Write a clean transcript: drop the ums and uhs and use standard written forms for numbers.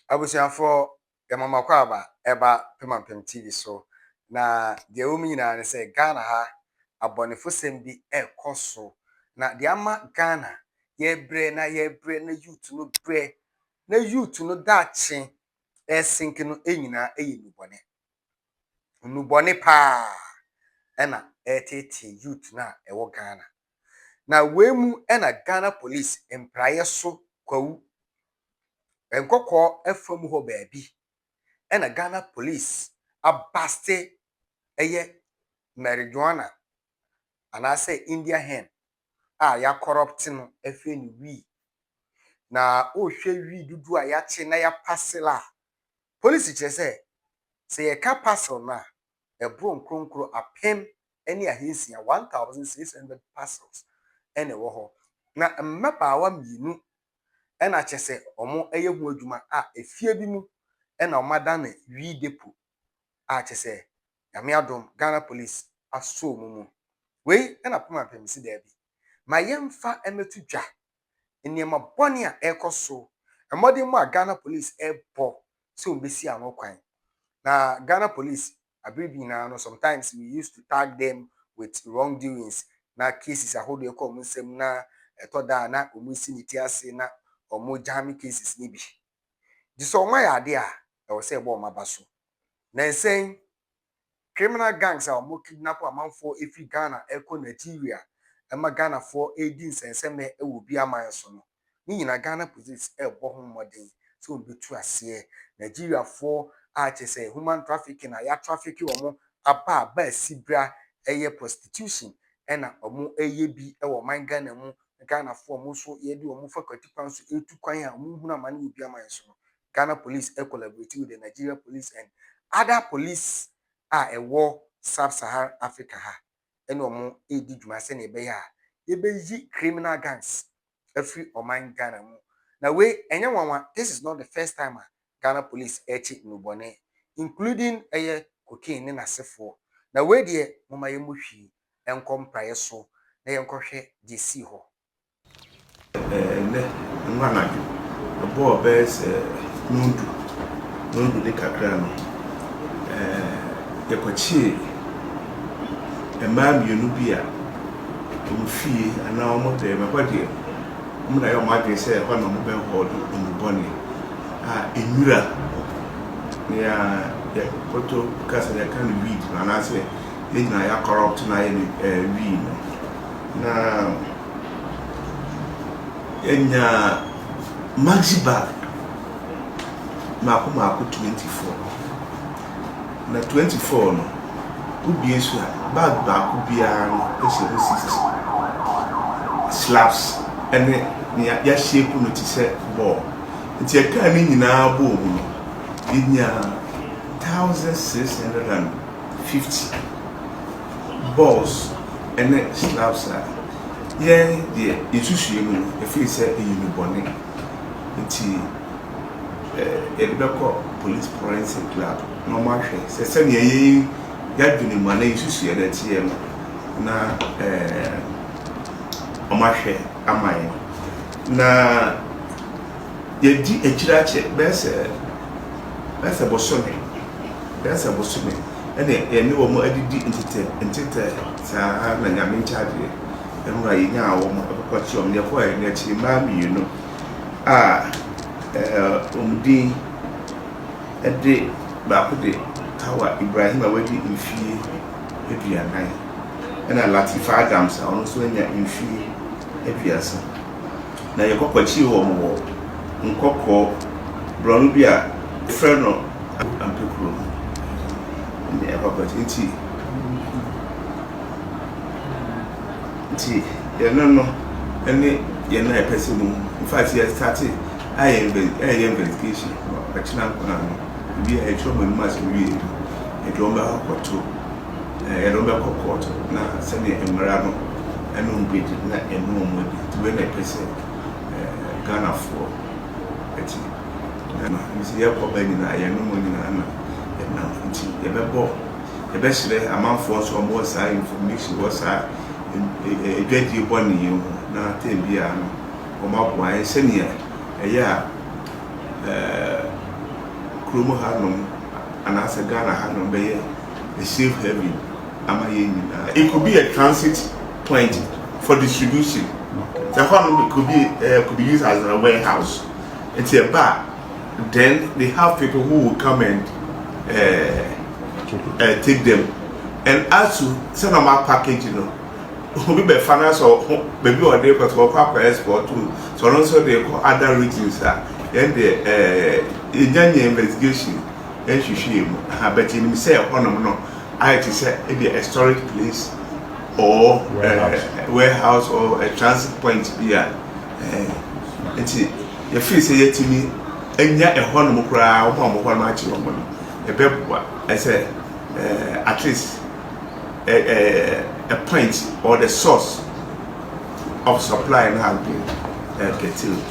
Abusuafoɔ, yɛma mo akwaaba ɛba Pemampem TV so. Na deɛ ɛwɔ mu nyinaa ne sɛ Ghana ha abɔnefosɛm bi ɛrekɔ so. Na deɛ ama Ghana yɛrebrɛ na yɛrebrɛ na youth no brɛ na youth no daakye ɛresenke no nyinaa yɛ nnubɔne. Nnubɔne paa ɛna ɛreteetee youth no a ɛwɔ Ghana. Na wei mu ɛna Ghana Police mpraeɛ so kwawu nkɔkɔɔ fam hɔ baabi ɛna Ghana Police abust ɛyɛ marijuana anaasɛ India hemp a yɛacorrupt no afiri no wii. Na wohwɛ wii dodoɔ a yɛakye na yɛaparcel a, polisi kyerɛ sɛ, sɛ yɛka parcel no a, ɛboro nkronkron 1600, 1600 parcels ɛna ɛwɔ hɔ. Na mmabaawa mmienu ɛna kyerɛ sɛ wɔyɛ ho adwuma a efie bi mu ɛna wɔadan no wii depot a kyerɛ sɛ Nyame adom, Ghana Police asɔ wɔn mu. Wei ɛna Pemampem si daabi. Ma yɛmfa mmɛto dwa nneɛma bɔne a ɛrekɔ so, mmɔden a Ghana Police ɛrebɔ sɛ wɔbɛsi ano kwan. Na Ghana Police abere bi nyinaa no, sometimes we used to tag them with wrongdoings na cases ahodoɔ ɛkɔ wɔn nsam, na ɛtɔ da a na wɔn si ne ti ase na wɔn jam cases ne bi. Gye sɛ wɔn ayɛ adeɛ a ɛwɔ sɛ ɛbɔ wɔn aba so. Na nsɛn criminal gangs a wɔn kidnap amanfoɔ efiri Ghana ɛkɔ Nigeria ɛma Ghanafoɔ ɛredi nsɛnsɛmɛ ɛwɔ obi aman so no, ne nyinaa Ghana Police ɛrebɔ ho mmɔden sɛ wɔn bɛtu aseɛ. Nigeriafoɔ a kyerɛ sɛ human trafficking a yɛatraffic wɔn aba aba asibra ɛyɛ prostitution ɛna wɔn ɛreyɛ bi ɛwɔ ɔman Ghana mu. Ghanafoɔ a wɔn nso yɛde wɔn fa kwati kwan so etu kwan a wɔn hunu amane wɔ obi aman so no, Ghana Police collaborate with the Nigeria Police and other police a ɛwɔ Sub-Saharan Africa ha ɛne wɔn redi dwuma sɛnea ɛbɛyɛ a yɛbɛyi criminal gangs afiri ɔman Ghana mu. Na wei ɛnyɛ nwanwa, this is not the first time a Ghana Police ɛrekye nnubɔne, including ɛyɛ cocaine ne n'asefoɔ. Na wei deɛ, momma yɛmmɔ hwii nkɔ mpraeɛ so na yɛnkɔhwɛ deɛ esii hɔ. Ɛnɛ nnora anadwo ɛbɔɔ bɛyɛ sɛ 5, 5 ne kakra no, yɛkɔkyee mmaa mmienu bi a wɔn fie anaa wɔn dan mu ɛhɔ deɛ wɔn na yɛ wɔn adwene sɛ ɛhɔ na wɔn bɛhoard nnubɔne a nwura nea yɛkɔtɔ kasa yɛka no weed no anaasɛ yɛn nyinaa yɛacorrupt na ayɛ no wii no. Na yɛnya maxi bag mako mako 24, na 24 no wobie so a, bag baako biara no hyɛ mu 60 slabs ɛne nea yɛahyɛ no te sɛ ball. Nti yɛkaa ne nyinaa bɔɔ mu no, yɛnya 1650 balls ɛne slabs a yɛn deɛ yɛsusue mu no ɛfiri sɛ ɛyɛ nnubɔne. Nti yɛde bɛkɔ police forensic lab na wɔn ahwɛ sɛ sɛnea yɛn yɛadwene mu anaa yɛsusue no ɛteɛ no na wɔn ahwɛ ama yɛn. Na yɛdi akyire akyɛ bɛyɛ sɛ bosome ɛna yɛne wɔn adidi ntetɛ ntetɛ saa. Na Nyame nkyɛadeɛ ɛnura yɛnyaa wɔn ɛkɔkɔ kye wɔn. Yɛkɔɔ yɛn akyi mmaa mmienu a wɔn din ɛde baako de Hawa Ibrahim a wadi mfie 40, ɛna Latifa Adams a ɔno nso anya mfie 30. Na yɛkɔkɔkye wɔn wɔ Nkɔkɔɔ borɔno bi a yɛfrɛ no Ampekuro ne ɛkɔkɔkye. Nti yɛno no ɛne yɛn a yɛpɛ sɛ mu, in fact, yɛ start ayɛ investigation. Ɔkyena nkwa no ebi a yɛtwerɛ wɔn anim asɛm wie no, yɛde wɔn bɛkɔ akɔto yɛde wɔn bɛkɔ court na sɛnea mmara no ɛne wɔn bɛdi na ɛne wɔn adi. Nti wei na yɛpɛ sɛ Ghanafoɔ ɛti na nti yɛkɔ ba nyinaa, yɛne wɔn nyinaa na ɛnam. Nti yɛbɛhyerɛ amanfoɔ nso a wɔwɔ saa information wɔ saa adwadie bɔne yi ho na tem biara no wɔn aboa yɛn sɛnea ɛyɛ a. Kurom hanom anaasɛ Ghana hanom bɛyɛ a safe haven ama yɛn nyinaa. It could be a transit point for distribution. Sɛ hɔnom could be used as a warehouse. Nti ɛba a, then they have people who will come and take them. And as to sɛ na ɔmo package no, obi bɛfa na sɛ ɔho baabi a ɔde kɔ, sɛ ɔkɔ akɔ export to, sɛ ɔno nso de kɔ other regions a, yɛn deɛ yɛnya nyɛ investigation nhwehwɛ mu ha, but yɛnim sɛ ɛhɔnom no ayɛ te sɛ ebi a storage place or warehouse. Warehouse or a transit point bi a nti yɛfiri sɛ yɛtumi anya ɛhɔnom koraa, wɔn a wɔn hɔ no akyi wɔn no, ɛbɛboa ɛsɛ at least a point or the source of supply no has been curtailed.